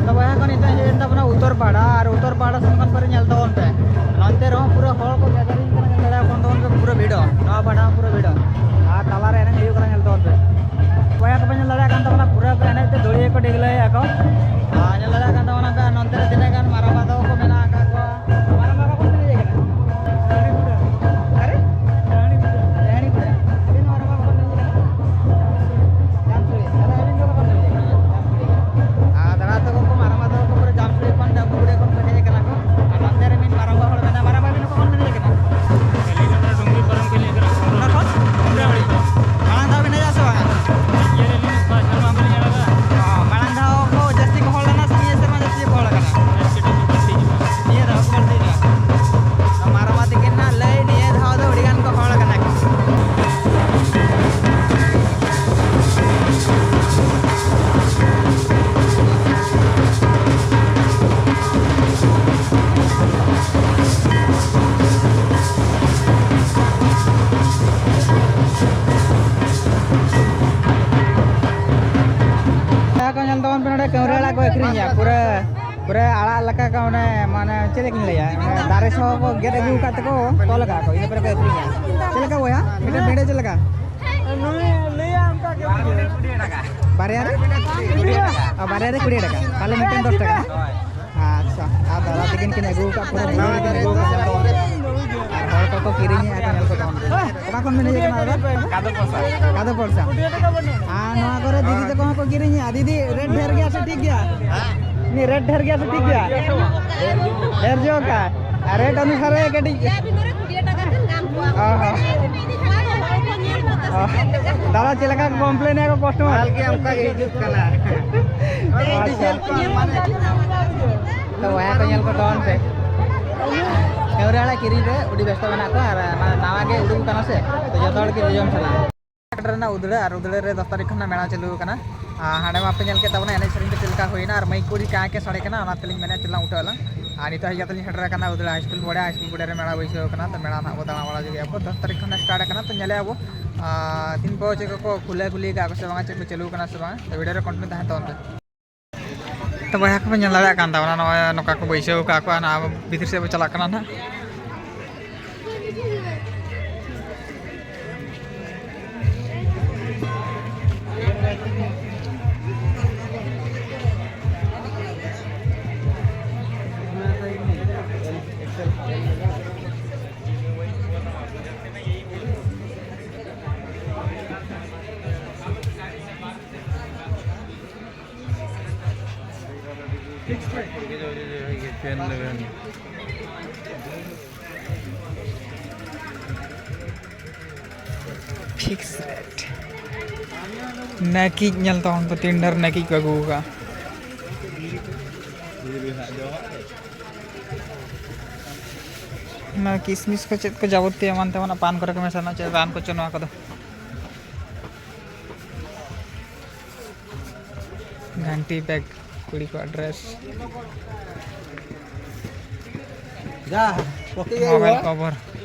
ᱛᱚ ᱵᱚᱭᱦᱟ ᱠᱚ, ᱱᱤᱛ ᱧᱮᱞ ᱛᱟᱵᱚᱱ ᱯᱮ, ᱱᱚᱰᱮ ᱠᱟᱹᱣᱨᱟᱹ ᱟᱲᱟᱜ ᱠᱚ ᱟᱹᱠᱷᱨᱤᱧᱟ, ᱯᱩᱨᱟᱹ, ᱯᱩᱨᱟᱹ ᱟᱲᱟᱜ ᱞᱮᱠᱟ ᱠᱚ, ᱚᱱᱮ, ᱢᱟᱱᱮ, ᱪᱮᱫ ᱞᱮᱠᱟᱧ ᱞᱟᱹᱭᱟ, ᱚᱱᱮ ᱫᱟᱨᱮ ᱥᱚᱦᱚ ᱠᱚ ᱜᱮᱫ ᱟᱹᱜᱩ ᱟᱠᱟᱫ ᱛᱮᱠᱚ ᱛᱚᱞ ᱟᱠᱟᱫ ᱠᱚ, ᱤᱱᱟᱹ ᱯᱚᱨᱮ ᱠᱚ ᱟᱹᱠᱷᱨᱤᱧᱟ᱾ ᱪᱮᱫ ᱞᱮᱠᱟ ᱵᱚᱭᱦᱟ? ᱢᱤᱫᱴᱮᱱ ᱵᱮᱸᱰᱮ ᱪᱮᱫ ᱞᱮᱠᱟ? ᱵᱟᱨᱭᱟ ᱨᱮ? ᱚ, ᱵᱟᱨᱭᱟ ᱨᱮ ᱠᱩᱲᱤ ᱴᱟᱠᱟ, ᱛᱟᱦᱞᱮ ᱢᱤᱫᱴᱮᱱ ᱫᱚᱥ ᱴᱟᱠᱟ᱾ ᱟᱪᱪᱷᱟ, ᱟᱨ ᱫᱟᱫᱟ ᱛᱟᱹᱠᱤᱱ ᱠᱤᱱ ᱟᱹᱜᱩ ᱟᱠᱟᱫ, ᱯᱩᱨᱟᱹ ᱵᱷᱩᱲᱤ ᱠᱤᱱ ᱟᱹᱜᱩ ᱟᱠᱟᱫ, ᱟᱨ ᱦᱚᱲ ᱠᱚᱠᱚ ᱠᱤᱨᱤᱧᱮᱫᱼᱟ ᱠᱚ, ᱧᱮᱞ ᱠᱚ ᱛᱟᱵᱚᱱ ᱯᱮ᱾ ᱚᱠᱟ ᱠᱷᱚᱱ ᱵᱤᱱ ᱦᱮᱡ ᱟᱠᱟᱱᱟ ᱫᱟᱫᱟ? ᱠᱟᱫᱚ ᱯᱚᱲᱥᱟ᱾ ᱠᱟᱫᱚ ᱯᱚᱲᱥᱟ᱾ ᱟᱨ ᱱᱚᱣᱟ ᱠᱚᱨᱮ ᱫᱤᱫᱤ ᱛᱟᱠᱚ ᱦᱚᱸᱠᱚ ᱠᱤᱨᱤᱧᱮᱫᱼᱟ᱾ ᱫᱤᱫᱤ, ᱨᱮᱴ ᱰᱷᱮᱨ ᱜᱮᱭᱟ ᱥᱮ ᱴᱷᱤᱠ ᱜᱮᱭᱟ? ᱱᱤᱭᱟᱹ ᱨᱮᱴ ᱰᱷᱮᱨ ᱜᱮᱭᱟ ᱥᱮ ᱴᱷᱤᱠ ᱜᱮᱭᱟ? ᱰᱷᱮᱨ ᱧᱚᱜ ᱠᱟ᱾ ᱟᱨ ᱨᱮᱴ ᱚᱱᱩᱥᱟᱨᱮ ᱠᱟᱹᱴᱤᱡ᱾ ᱚ ᱦᱚᱸ᱾ ᱚ᱾ ᱫᱟᱫᱟ, ᱪᱮᱫ ᱞᱮᱠᱟ ᱠᱚ ᱠᱚᱢᱯᱞᱮᱱᱮᱫᱼᱟ ᱠᱚ ᱠᱟᱥᱴᱚᱢᱟᱨ? ᱢᱟᱞ ᱜᱮ ᱚᱱᱠᱟ ᱜᱮ ᱦᱤᱡᱩᱜ ᱠᱟᱱᱟ᱾ ᱟᱪᱪᱷᱟ᱾ ᱛᱚ ᱵᱚᱭᱦᱟ ᱠᱚ ᱧᱮᱞ ᱠᱚ ᱛᱟᱵᱚᱱ ᱯᱮ᱾ ᱠᱟᱹᱣᱨᱟᱹ ᱟᱲᱟᱜ ᱠᱤᱨᱤᱧ ᱨᱮ ᱟᱹᱰᱤ ᱵᱮᱥᱛᱚ ᱢᱮᱱᱟᱜ ᱠᱚᱣᱟ, ᱟᱨ ᱱᱟᱣᱟ ᱜᱮ ᱩᱰᱩᱠ ᱠᱟᱱᱟ ᱥᱮ, ᱛᱚ ᱡᱚᱛᱚ ᱦᱚᱲ ᱜᱮ ᱡᱚᱡᱚᱢ ᱥᱟᱱᱟ᱾ ᱨᱮᱱᱟᱜ ᱩᱫᱽᱲᱟᱹ, ᱟᱨ ᱩᱫᱽᱲᱟᱹ ᱨᱮ ᱫᱚᱥ ᱛᱟᱹᱨᱤᱠᱷ ᱠᱷᱚᱱᱟᱜ ᱢᱮᱞᱟ ᱪᱟᱹᱞᱩ ᱟᱠᱟᱱᱟ᱾ ᱟᱨ ᱦᱟᱸᱰᱮ ᱢᱟᱯᱮ ᱧᱮᱞ ᱠᱮᱫ ᱛᱟᱵᱚᱱᱟ ᱮᱱᱮᱡ ᱥᱮᱨᱮᱧ ᱠᱚ ᱪᱮᱫ ᱞᱮᱠᱟ ᱦᱩᱭᱱᱟ, ᱟᱨ ᱢᱟᱹᱭᱤᱠ ᱠᱚ ᱟᱹᱰᱤ ᱠᱟᱸᱭ ᱠᱟᱸᱭ ᱥᱟᱰᱮ ᱠᱟᱱᱟ, ᱚᱱᱟ ᱛᱮᱞᱤᱧ ᱢᱮᱱᱮᱫ ᱪᱚᱞᱚᱝ ᱩᱴᱷᱟᱹᱜ ᱟᱞᱟᱝ᱾ ᱟᱨ ᱱᱤᱛᱚᱜ ᱦᱮᱡ ᱠᱟᱛᱮ ᱞᱤᱧ ᱥᱮᱴᱮᱨ ᱟᱠᱟᱱᱟ ᱩᱫᱽᱲᱟᱹ ᱦᱟᱭ ᱥᱠᱩᱞ ᱵᱚᱲᱮ, ᱦᱟᱭ ᱥᱠᱩᱞ ᱵᱚᱲᱮ ᱨᱮ ᱢᱮᱞᱟ ᱵᱟᱹᱭᱥᱟᱹᱣ ᱟᱠᱟᱱᱟ, ᱛᱚ ᱢᱮᱞᱟ ᱱᱟᱦᱟᱜ ᱵᱚ ᱫᱟᱬᱟ ᱵᱟᱲᱟ ᱧᱚᱜᱮᱜᱼᱟ ᱵᱚ᱾ ᱫᱚᱥ ᱛᱟᱹᱨᱤᱠᱷ ᱠᱷᱚᱱ ᱥᱴᱟᱨᱴ ᱟᱠᱟᱱᱟ, ᱛᱚ ᱧᱮᱞᱮᱜᱼᱟ ᱵᱚ, ᱟᱨ ᱛᱤᱱ ᱠᱚ ᱪᱮᱫ ᱠᱚᱠᱚ ᱠᱷᱩᱞᱟᱹ ᱠᱷᱩᱞᱤ ᱟᱠᱟᱫ ᱠᱚ ᱥᱮ ᱵᱟᱝᱟ, ᱪᱮᱫ ᱠᱚ ᱪᱟᱹᱞᱩ ᱟᱠᱟᱱᱟ ᱥᱮ ᱵᱟᱝᱟ, ᱛᱚ ᱵᱷᱤᱰᱤᱭᱳ ᱨᱮ ᱠᱚᱱᱴᱤᱱᱤᱭᱩ ᱛᱟᱦᱮᱱ ᱛᱟᱵᱚᱱ ᱯᱮ᱾ ᱛᱚ ᱵᱚᱭᱦᱟ ᱠᱚᱯᱮ ᱧᱮᱞ ᱫᱟᱲᱮᱭᱟᱜ ᱠᱟᱱ ᱛᱟᱵᱚᱱᱟ, ᱱᱚᱜᱼᱚᱭ ᱱᱚᱝᱠᱟ ᱠᱚ ᱵᱟᱹᱭᱥᱟᱹᱣ ᱟᱠᱟᱫ ᱠᱚᱣᱟ, ᱱᱚᱣᱟ ᱵᱷᱤᱛᱤᱨ ᱥᱮᱫ ᱵᱚ ᱪᱟᱞᱟᱜ ᱠᱟᱱᱟ ᱱᱟᱦᱟᱜ᱾ Fix rate. ᱱᱟᱹᱠᱤᱡ ᱧᱮᱞ ᱛᱟᱵᱚᱱ ᱯᱮ, ᱛᱤᱱ ᱰᱷᱮᱨ ᱱᱟᱹᱠᱤᱡ ᱠᱚ ᱟᱹᱜᱩ ᱟᱠᱟᱫᱼᱟ᱾ ᱱᱚᱣᱟ ᱠᱤᱥᱢᱤᱥ ᱠᱚ ᱪᱮᱫ ᱠᱚ ᱡᱟᱵᱚᱛᱤᱭᱚ ᱮᱢᱟᱱ ᱛᱮᱢᱟᱱᱟᱜ ᱯᱟᱱ ᱠᱚᱨᱮ ᱠᱚ ᱢᱮᱥᱟ, ᱱᱚᱣᱟ ᱪᱮᱫ ᱨᱟᱱ ᱠᱚᱪᱚ ᱱᱚᱣᱟ ᱠᱚᱫᱚ᱾ ᱜᱷᱟᱱᱴᱤ ᱵᱮᱜᱽ, ᱠᱩᱲᱤ ᱠᱚᱣᱟᱜ ᱰᱨᱮᱥ᱾ ᱡᱟ, ᱯᱚᱠᱮ ᱜᱮ ᱢᱳᱵᱟᱭᱤᱞ ᱦᱩᱭᱩᱜᱼᱟ᱾ ᱠᱚᱵᱷᱟᱨ᱾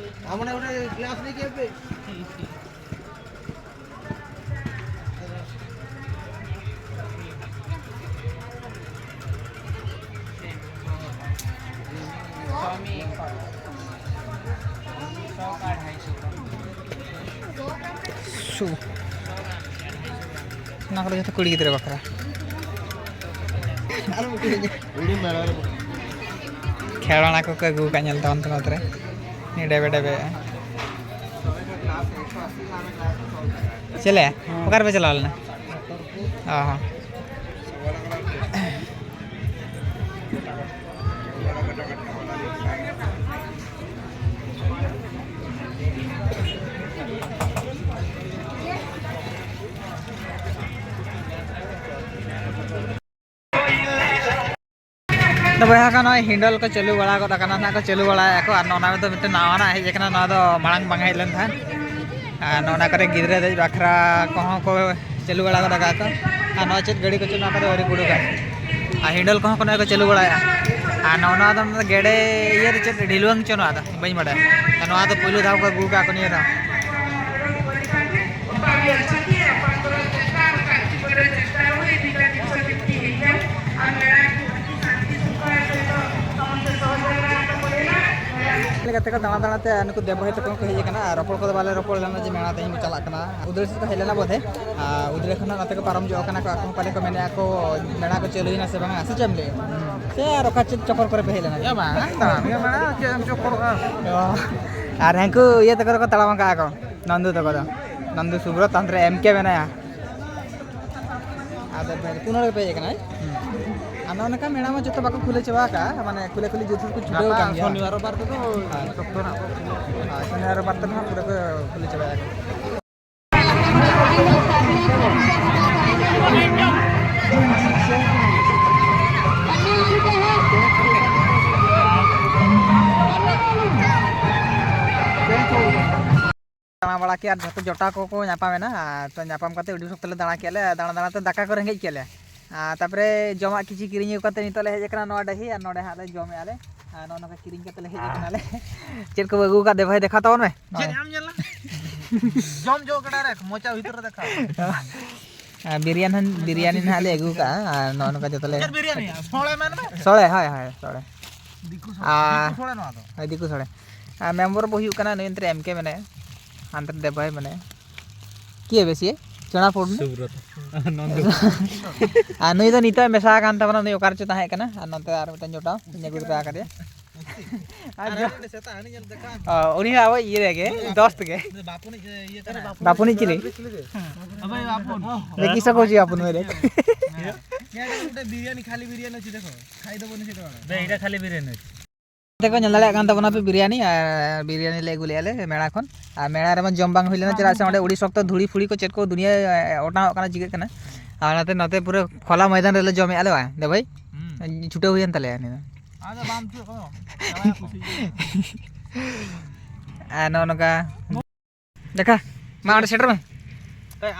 ᱟᱢ ᱚᱱᱮ ᱚᱸᱰᱮ ᱜᱞᱟᱥ ᱞᱟᱹᱭ ᱠᱮᱫ ᱯᱮ? ᱚᱱᱟ ᱠᱚᱫᱚ ᱡᱚᱛᱚ ᱠᱩᱲᱤ ᱜᱤᱫᱽᱨᱟᱹ ᱵᱟᱠᱷᱨᱟ᱾ ᱠᱷᱮᱞᱣᱟᱲᱟ ᱠᱚᱠᱚ ᱟᱹᱜᱩ ᱟᱠᱟᱫ, ᱧᱮᱞ ᱛᱟᱵᱚᱱ ᱯᱮ ᱱᱚᱛᱮ ᱨᱮ᱾ ᱱᱤᱭᱟᱹ ᱰᱮᱵᱮ ᱰᱮᱵᱮ᱾ ᱪᱮᱞᱮ? ᱚᱠᱟ ᱨᱮᱯᱮ ᱪᱟᱞᱟᱣ ᱞᱮᱱᱟ? ᱚ ᱦᱚᱸ᱾ ᱛᱚ ᱵᱚᱭᱦᱟ ᱠᱚ, ᱱᱚᱜᱼᱚᱭ ᱦᱤᱱᱰᱚᱞ ᱠᱚ ᱪᱟᱹᱞᱩ ᱵᱟᱲᱟ ᱜᱚᱫ ᱟᱠᱟᱱᱟ ᱱᱟᱦᱟᱜ, ᱠᱚ ᱪᱟᱹᱞᱩ ᱵᱟᱲᱟᱭᱮᱫᱼᱟ ᱠᱚ᱾ ᱟᱨ ᱱᱚᱜᱼᱚ ᱱᱚᱣᱟ ᱫᱚ ᱢᱤᱫᱴᱮᱱ ᱱᱟᱣᱟᱱᱟᱜ ᱦᱮᱡ ᱟᱠᱟᱱᱟ, ᱱᱚᱣᱟ ᱫᱚ ᱢᱟᱲᱟᱝ ᱵᱟᱝ ᱦᱮᱡ ᱞᱮᱱ ᱛᱟᱦᱮᱸᱫ᱾ ᱟᱨ ᱱᱚᱜᱼᱚ ᱱᱚᱣᱟ ᱠᱚᱨᱮ ᱜᱤᱫᱽᱨᱟᱹ ᱫᱮᱡ ᱵᱟᱠᱷᱨᱟ ᱠᱚᱦᱚᱸ ᱠᱚ ᱪᱟᱹᱞᱩ ᱵᱟᱲᱟ ᱜᱚᱫ ᱟᱠᱟᱫ ᱠᱚ᱾ ᱟᱨ ᱱᱚᱣᱟ ᱪᱮᱫ ᱜᱟᱹᱰᱤ ᱠᱚᱪᱚ, ᱱᱚᱣᱟ ᱠᱚᱫᱚ ᱟᱹᱣᱨᱤ ᱠᱚ ᱩᱰᱩᱠᱟ᱾ ᱟᱨ ᱦᱤᱱᱰᱚᱞ ᱠᱚᱦᱚᱸ ᱠᱚ ᱱᱚᱜᱼᱚᱭ ᱠᱚ ᱪᱟᱹᱞᱩ ᱵᱟᱲᱟᱭᱟ᱾ ᱟᱨ ᱱᱚᱜᱼᱚ ᱱᱚᱣᱟ ᱫᱚ ᱜᱮᱰᱮ ᱤᱭᱟᱹ ᱫᱚ ᱪᱮᱫ ᱰᱷᱤᱞᱣᱟᱹᱝ ᱪᱚ ᱱᱚᱣᱟ ᱫᱚ, ᱵᱟᱹᱧ ᱵᱟᱰᱟᱭᱟ᱾ ᱟᱨ ᱱᱚᱣᱟ ᱫᱚ ᱯᱩᱭᱞᱩ ᱫᱷᱟᱣ ᱠᱚ ᱟᱹᱜᱩ ᱟᱠᱟᱫ ᱠᱚ ᱱᱤᱭᱟᱹ ᱫᱷᱟᱣ᱾ ᱜᱟᱛᱮ ᱠᱚ ᱫᱟᱬᱟ ᱫᱟᱬᱟ ᱛᱮ ᱱᱩᱠᱩ ᱫᱮᱵ ᱵᱷᱟᱹᱭ ᱛᱟᱠᱚ ᱦᱚᱸ ᱠᱚ ᱦᱮᱡ ᱟᱠᱟᱱᱟ᱾ ᱟᱨ ᱨᱚᱯᱚᱲ ᱠᱚᱫᱚ ᱵᱟᱞᱮ ᱨᱚᱯᱚᱲ ᱞᱮᱱᱟ ᱡᱮ ᱢᱮᱞᱟ ᱛᱮᱦᱮᱧ ᱵᱚ ᱪᱟᱞᱟᱜ ᱠᱟᱱᱟ᱾ ᱩᱫᱽᱲᱟ ᱥᱮᱫ ᱠᱚ ᱦᱮᱡ ᱞᱮᱱᱟ ᱵᱚᱫᱷᱮ, ᱟᱨ ᱩᱫᱽᱲᱟ ᱠᱷᱚᱱᱟᱜ ᱱᱚᱛᱮ ᱠᱚ ᱯᱟᱨᱚᱢ ᱡᱚᱜ ᱠᱟᱱᱟ ᱠᱚ᱾ ᱟᱠᱚ ᱦᱚᱸ ᱯᱟᱞᱮ ᱠᱚ ᱢᱮᱱᱮᱫᱼᱟ ᱠᱚ ᱢᱮᱞᱟ ᱠᱚ ᱪᱟᱹᱞᱩᱭᱮᱱᱟ ᱥᱮ ᱵᱟᱝᱟ, ᱥᱮ ᱪᱮᱫ ᱮᱢ ᱞᱟᱹᱭᱮᱫᱼᱟ? ᱥᱮ ᱟᱨ ᱚᱠᱟ ᱪᱮᱫ ᱪᱚᱠᱚᱨ ᱠᱚᱨᱮ ᱯᱮ ᱦᱮᱡ ᱞᱮᱱᱟ? ᱮ ᱵᱟᱝ, ᱫᱟᱬᱟᱱ ᱜᱮ ᱢᱮᱱᱟ, ᱪᱮᱫ ᱮᱢ ᱪᱚᱠᱚᱨᱚᱜᱼᱟ? ᱚ᱾ ᱟᱨ ᱦᱟᱹᱱᱠᱩ ᱤᱭᱟᱹ ᱛᱟᱠᱚ ᱫᱚᱠᱚ ᱛᱟᱲᱟᱢ ᱟᱠᱟᱫᱼᱟ ᱠᱚ, ᱱᱚᱱᱫᱩ ᱛᱟᱠᱚ ᱫᱚ, ᱱᱚᱱᱫᱩ ᱥᱩᱵᱨᱚᱛ, ᱦᱟᱱᱛᱮ ᱨᱮ ᱮᱢ ᱠᱮ ᱢᱮᱱᱟᱭᱟ᱾ ᱟᱫᱚ ᱯᱩᱱ ᱦᱚᱲ ᱜᱮᱯᱮ ᱦᱮᱡ ᱟᱠᱟᱱᱟ, ᱦᱮᱸ? ᱦᱩᱸ᱾ ᱟᱫᱚ ᱚᱱᱠᱟ ᱢᱮᱞᱟ ᱢᱟ ᱡᱚᱛᱚ ᱵᱟᱠᱚ ᱠᱷᱩᱞᱟᱹ ᱪᱟᱵᱟ ᱟᱠᱟᱫᱼᱟ, ᱢᱟᱱᱮ ᱠᱷᱩᱞᱟᱹ ᱠᱷᱩᱞᱤ ᱡᱩᱛ ᱠᱚ ᱪᱷᱩᱴᱟᱹᱣ ᱜᱟᱯᱟ ᱟᱠᱟᱱ ᱜᱮᱭᱟ᱾ ᱥᱚᱱᱤᱵᱟᱨ ᱨᱳᱵᱵᱟᱨ ᱛᱮᱫᱚ ᱦᱳᱭ᱾ ᱥᱚᱠᱛᱚ ᱱᱟᱜ ᱠᱚ ᱠᱷᱩᱞᱟᱹᱣ᱾ ᱦᱳᱭ, ᱥᱚᱱᱤᱵᱟᱨ ᱨᱳᱵᱵᱟᱨ ᱛᱮᱫᱚ ᱦᱟᱸᱜ ᱯᱩᱨᱟᱹ ᱠᱚ ᱠᱷᱩᱞᱟᱹ ᱪᱟᱵᱟᱭᱟ᱾ ᱫᱟᱬᱟ ᱵᱟᱲᱟ ᱠᱮᱫ ᱟᱨ ᱡᱷᱚᱛᱚ ᱡᱚᱴᱟᱣ ᱠᱚᱠᱚ ᱧᱟᱯᱟᱢᱮᱱᱟ᱾ ᱟᱨ ᱛᱚ ᱧᱟᱯᱟᱢ ᱠᱟᱛᱮ ᱟᱹᱰᱤ ᱥᱚᱠᱛᱚ ᱞᱮ ᱫᱟᱬᱟ ᱠᱮᱫᱼᱟ ᱞᱮ᱾ ᱫᱟᱬᱟ ᱫᱟᱬᱟ ᱛᱮ ᱫᱟᱠᱟ ᱠᱚ ᱨᱮᱸᱜᱮᱡ ᱠᱮᱫ ᱞᱮᱭᱟ᱾ ᱟᱨ ᱛᱟᱨᱯᱚᱨᱮ ᱡᱚᱢᱟᱜ ᱠᱤᱪᱷᱩ ᱠᱤᱨᱤᱧ ᱟᱹᱜᱩ ᱠᱟᱛᱮ ᱱᱤᱛᱚᱜ ᱞᱮ ᱦᱮᱡ ᱟᱠᱟᱱᱟ ᱱᱚᱣᱟ ᱰᱟᱹᱦᱤ, ᱟᱨ ᱱᱚᱰᱮ ᱦᱟᱸᱜ ᱞᱮ ᱡᱚᱢᱮᱫᱼᱟ ᱞᱮ᱾ ᱟᱨ ᱱᱚᱜᱼᱚ ᱱᱚᱝᱠᱟ ᱠᱤᱨᱤᱧ ᱠᱟᱛᱮ ᱞᱮ ᱦᱮᱡ ᱟᱠᱟᱱᱟ ᱞᱮ᱾ ᱪᱮᱫ ᱠᱚ ᱟᱹᱜᱩ ᱟᱠᱟᱫ ᱫᱮ ᱵᱷᱟᱭ, ᱫᱮᱠᱷᱟᱣ ᱛᱟᱵᱚᱱ ᱢᱮ᱾ ᱪᱮᱫ ᱮᱢ ᱧᱮᱞᱟ? ᱡᱚᱢ ᱡᱚ ᱜᱮᱰᱟ ᱨᱮ ᱢᱚᱪᱟ ᱵᱷᱤᱛᱨᱤ ᱨᱮ ᱫᱮᱠᱷᱟᱣ᱾ ᱟᱨ ᱵᱤᱨᱭᱟᱱᱤ, ᱵᱤᱨᱭᱟᱱᱤ ᱱᱟᱦᱟᱜ ᱞᱮ ᱟᱹᱜᱩ ᱠᱟᱜᱼᱟ, ᱟᱨ ᱱᱚᱜᱼᱚ ᱱᱚᱝᱠᱟ ᱡᱚᱛᱚ ᱞᱮ ᱪᱮᱫ ᱵᱤᱨᱭᱟᱱᱤ? ᱥᱚᱲᱮ ᱢᱮᱱ ᱢᱮ᱾ ᱥᱚᱲᱮ, ᱦᱳᱭ, ᱦᱳᱭ, ᱥᱚᱲᱮ᱾ ᱫᱤᱠᱩ ᱥᱚᱲᱮ, ᱟᱨ ᱫᱤᱠᱩ ᱥᱚᱲᱮ ᱱᱚᱣᱟ ᱫᱚ᱾ ᱦᱳᱭ, ᱫᱤᱠᱩ ᱥᱚᱲᱮ᱾ ᱟᱨ ᱢᱮᱢᱵᱚᱨ ᱵᱚ ᱦᱩᱭᱩᱜ ᱠᱟᱱᱟ ᱱᱩᱭ, ᱚᱱᱛᱮ ᱨᱮ ᱮᱢ ᱠᱮ ᱢᱮᱱᱟᱭᱟ, ᱦᱟᱱᱛᱮ ᱨᱮ ᱫᱮᱵ ᱵᱷᱟᱭ ᱢᱮᱱᱟᱭᱟ᱾ ᱠᱤᱭᱮ ᱵᱮᱥᱤ ᱪᱚᱲᱟ ᱯᱚᱲ ᱱᱮ? ᱥᱩᱵᱨᱚᱛ᱾ ᱱᱚᱱᱫᱚ᱾ ᱟᱨ ᱱᱩᱭ ᱫᱚ ᱱᱤᱛᱚᱜ ᱢᱮᱥᱟ ᱟᱠᱟᱱ ᱛᱟᱵᱚᱱᱟ, ᱱᱩᱭ ᱚᱠᱟ ᱨᱮᱪᱚ ᱛᱟᱦᱮᱸ ᱠᱟᱱᱟ᱾ ᱟᱨ ᱱᱚᱛᱮ ᱟᱨ ᱢᱤᱫᱴᱟᱝ ᱡᱚᱴᱟᱣ ᱤᱧ ᱟᱹᱜᱩ ᱛᱚᱨᱟ ᱟᱠᱟᱫᱮᱭᱟ᱾ ᱟᱨ ᱡᱚ- ᱚ, ᱩᱱᱤ ᱦᱚᱸ ᱟᱵᱚ ᱤᱭᱟᱹ ᱨᱮᱜᱮ, ᱫᱚᱥᱛ ᱜᱮ᱾ ᱵᱟᱯᱩᱱᱤᱡ ᱪᱤᱞᱤ? ᱫᱮᱠᱷᱤ ᱥᱚᱠᱚ ᱡᱤ ᱟᱯᱩᱱ ᱢᱮᱨᱮ᱾ ᱵᱤᱨᱭᱟᱱᱤ, ᱠᱷᱟᱞᱤ ᱵᱤᱨᱭᱟᱱᱤ ᱦᱚᱪᱪᱷᱮ, ᱫᱮᱠᱷᱚ᱾ ᱠᱷᱟᱭ ᱫᱚ ᱵᱚᱱ ᱪᱮᱫ ᱦᱚᱸ ᱵᱟᱝ᱾ ᱵᱮ, ᱮᱴᱟ ᱠᱷᱟᱞᱤ ᱵᱤᱨᱭᱟᱱᱤ ᱦᱚᱪᱪᱷᱮ᱾ ᱱᱚᱛᱮ ᱠᱚ ᱧᱮᱞ ᱫᱟᱲᱮᱭᱟᱜ ᱠᱟᱱ ᱛᱟᱵᱚᱱᱟ ᱯᱮ ᱵᱤᱨᱭᱟᱱᱤ, ᱟᱨ ᱵᱤᱨᱭᱟᱱᱤ ᱞᱮ ᱟᱹᱜᱩ ᱞᱮᱜᱼᱟ ᱞᱮ ᱢᱮᱲᱟ ᱠᱷᱚᱱ᱾ ᱟᱨ ᱢᱮᱲᱟ ᱨᱮᱢᱟ ᱡᱚᱢ ᱵᱟᱝ ᱦᱩᱭ ᱞᱮᱱᱟ, ᱪᱮᱫᱟᱜ ᱥᱮ ᱚᱸᱰᱮ ᱩᱲᱤ ᱥᱚᱠᱛᱚ ᱫᱷᱩᱲᱤ ᱯᱷᱩᱲᱤ ᱠᱚ ᱪᱮᱫ ᱠᱚ ᱫᱩᱱᱤᱭᱟᱹ ᱚᱴᱟᱝᱚᱜ ᱠᱟᱱᱟ, ᱪᱤᱠᱟᱹᱜ ᱠᱟᱱᱟ᱾ ᱟᱨ ᱚᱱᱟᱛᱮ ᱱᱚᱛᱮ ᱯᱩᱨᱟᱹ ᱠᱷᱚᱞᱟ ᱢᱚᱭᱫᱟᱱ ᱨᱮᱞᱮ ᱡᱚᱢᱮᱜᱼᱟ ᱞᱮ, ᱵᱟᱝ ᱫᱮ ᱵᱷᱟᱹᱭ? ᱦᱩᱸ᱾ ᱪᱷᱩᱴᱟᱹᱣ ᱦᱩᱭᱮᱱ ᱛᱟᱞᱮᱭᱟ ᱱᱤᱭᱟᱹ ᱫᱚ᱾ ᱟᱫᱚ ᱵᱟᱢ ᱪᱷᱩᱴᱟᱹᱜ ᱠᱟᱱᱟ᱾ ᱟᱨ ᱱᱚᱜᱼᱚ ᱱᱚᱝᱠᱟ ᱫᱮᱠᱷᱟ, ᱢᱟ ᱚᱸᱰᱮ ᱥᱮᱴᱮᱨ ᱢᱮ᱾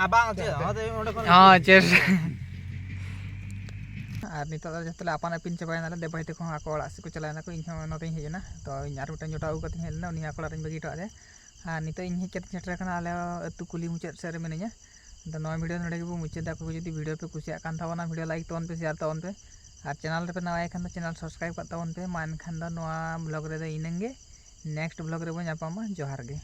ᱟᱵᱟᱝ ᱪᱮᱫ? ᱦᱚᱸ, ᱪᱮᱥ᱾ ᱟᱨ ᱱᱤᱛᱚᱜ ᱫᱚ ᱡᱚᱛᱚ ᱞᱮ ᱟᱯᱟᱱ ᱟᱹᱯᱤᱱ ᱪᱟᱵᱟᱭᱮᱱᱟᱞᱮ᱾ ᱫᱮᱵ ᱵᱷᱟᱹᱭ ᱛᱟᱠᱚ ᱦᱚᱸ ᱟᱠᱚ ᱚᱲᱟᱜ ᱥᱮᱫ ᱠᱚ ᱪᱟᱞᱟᱣᱮᱱᱟ ᱠᱚ, ᱤᱧ ᱦᱚᱸ ᱱᱚᱛᱮᱧ ᱦᱮᱡ ᱮᱱᱟ᱾ ᱛᱚ ᱤᱧ ᱟᱨ ᱢᱤᱫᱴᱟᱝ ᱡᱚᱴᱟᱣ ᱟᱹᱜᱩ ᱠᱟᱛᱮᱧ ᱦᱮᱡ ᱞᱮᱱᱟ, ᱩᱱᱤ ᱟᱠᱚ ᱚᱲᱟᱜ ᱨᱤᱧ ᱵᱟᱹᱜᱤ ᱦᱚᱴᱚ ᱟᱫᱮᱭᱟ᱾ ᱟᱨ ᱱᱤᱛᱚᱜ ᱤᱧ ᱦᱮᱡ ᱠᱟᱛᱮᱧ ᱥᱮᱴᱮᱨ ᱟᱠᱟᱱᱟ ᱟᱞᱮ ᱟᱹᱛᱩ ᱠᱩᱞᱦᱤ ᱢᱩᱪᱟᱹᱫ ᱥᱮᱫ ᱨᱮ ᱢᱤᱱᱟᱹᱧᱟ᱾ ᱟᱫᱚ ᱱᱚᱣᱟ ᱵᱷᱤᱰᱤᱭᱳ ᱱᱚᱰᱮ ᱜᱮᱵᱚᱱ ᱢᱩᱪᱟᱹᱫᱟ᱾ ᱟᱯᱮ ᱠᱚ ᱡᱩᱫᱤ ᱵᱷᱤᱰᱤᱭᱳ ᱯᱮ ᱠᱩᱥᱤᱭᱟᱜ ᱠᱟᱱ ᱛᱟᱵᱚᱱᱟ, ᱵᱷᱤᱰᱤᱭᱳ ᱞᱟᱭᱤᱠ ᱛᱟᱵᱚᱱ ᱯᱮ, ᱥᱮᱭᱟᱨ ᱛᱟᱵᱚᱱ ᱯᱮ, ᱟᱨ ᱪᱮᱱᱮᱞ ᱨᱮᱯᱮ ᱱᱟᱣᱟ ᱠᱷᱟᱱ ᱫᱚ ᱪᱮᱱᱮᱞ ᱥᱟᱵᱥᱠᱨᱟᱭᱤᱵ ᱠᱟᱜ ᱛᱟᱵᱚᱱ ᱯᱮ᱾ ᱢᱟ ᱮᱱᱠᱷᱟᱱ ᱫᱚ ᱱᱚᱣᱟ ᱵᱷᱞᱚᱜ ᱨᱮᱫᱚ ᱤᱱᱟᱹᱝ ᱜᱮ, ᱱᱮᱠᱥᱴ ᱵᱷᱞᱚᱜ ᱨᱮᱵᱚᱱ ᱧᱟᱯᱟᱢᱟ᱾ ᱡᱚᱦᱟᱨ ᱜᱮ᱾